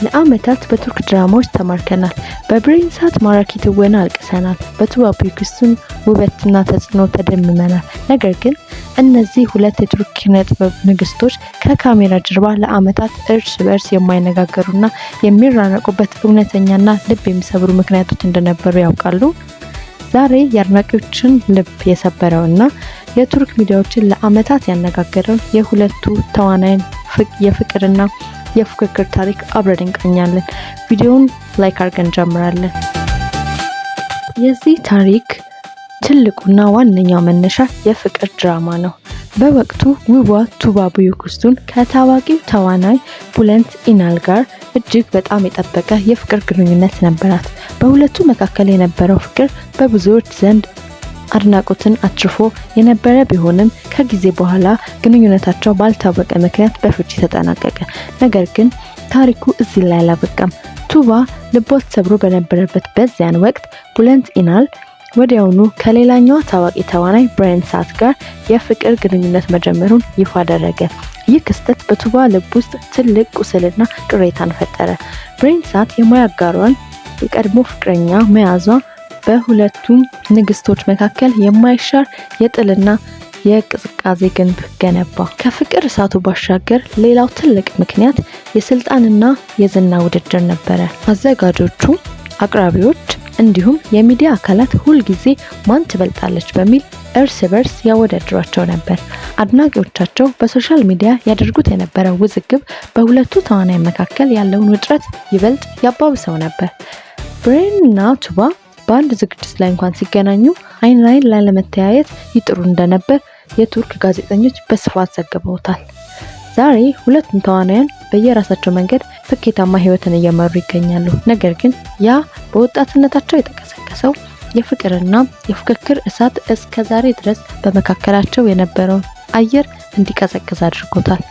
ለዓመታት በቱርክ ድራማዎች ተማርከናል። በብሬን ሳት ማራኪ ትወና አልቅሰናል። በቱባ ቡዩክኡስቱን ውበትና ተጽዕኖ ተደምመናል። ነገር ግን እነዚህ ሁለት የቱርክ ኪነጥበብ ንግስቶች ከካሜራ ጀርባ ለዓመታት እርስ በርስ የማይነጋገሩና የሚራራቁበት እውነተኛና ልብ የሚሰብሩ ምክንያቶች እንደነበሩ ያውቃሉ? ዛሬ የአድናቂዎችን ልብ የሰበረውና የቱርክ ሚዲያዎችን ለዓመታት ያነጋገረውን የሁለቱ ተዋናያን የፍቅርና የፉክክር ታሪክ አብረን እንቃኛለን። ቪዲዮውን like አድርገን እንጀምራለን። የዚህ ታሪክ ትልቁና ዋነኛው መነሻ የፍቅር ድራማ ነው። በወቅቱ ውቧ ቱባ ቡዩክኡስቱን ከታዋቂው ተዋናይ ቡለንት ኢናል ጋር እጅግ በጣም የጠበቀ የፍቅር ግንኙነት ነበራት። በሁለቱ መካከል የነበረው ፍቅር በብዙዎች ዘንድ አድናቆትን አትርፎ የነበረ ቢሆንም ከጊዜ በኋላ ግንኙነታቸው ባልታወቀ ምክንያት በፍቺ ተጠናቀቀ። ነገር ግን ታሪኩ እዚህ ላይ አላበቃም። ቱባ ልቧ ተሰብሮ በነበረበት በዚያን ወቅት ቡለንት ኢናል ወዲያውኑ ከሌላኛዋ ታዋቂ ተዋናይ ብሬን ሳት ጋር የፍቅር ግንኙነት መጀመሩን ይፋ አደረገ። ይህ ክስተት በቱባ ልብ ውስጥ ትልቅ ቁስልና ቅሬታን ፈጠረ። ብሬን ሳት የሙያ አጋሯን የቀድሞ ፍቅረኛ መያዟ በሁለቱም ንግስቶች መካከል የማይሻር የጥልና የቅዝቃዜ ግንብ ገነባ። ከፍቅር እሳቱ ባሻገር ሌላው ትልቅ ምክንያት የስልጣንና የዝና ውድድር ነበረ። አዘጋጆቹ፣ አቅራቢዎች እንዲሁም የሚዲያ አካላት ሁልጊዜ ማን ትበልጣለች በሚል እርስ በርስ ያወዳድሯቸው ነበር። አድናቂዎቻቸው በ social media ያደርጉት የነበረው ውዝግብ በሁለቱ ተዋናይ መካከል ያለውን ውጥረት ይበልጥ ያባብሰው ነበር። ብሬን እና ቱባ በአንድ ዝግጅት ላይ እንኳን ሲገናኙ አይን ላይን ላለመተያየት ይጥሩ እንደነበር የቱርክ ጋዜጠኞች በስፋት ዘግበውታል። ዛሬ ሁለቱም ተዋናያን በየራሳቸው መንገድ ስኬታማ ሕይወትን እየመሩ ይገኛሉ። ነገር ግን ያ በወጣትነታቸው የተቀሰቀሰው የፍቅርና የፉክክር እሳት እስከ ዛሬ ድረስ በመካከላቸው የነበረውን አየር እንዲቀዘቅዝ አድርጎታል።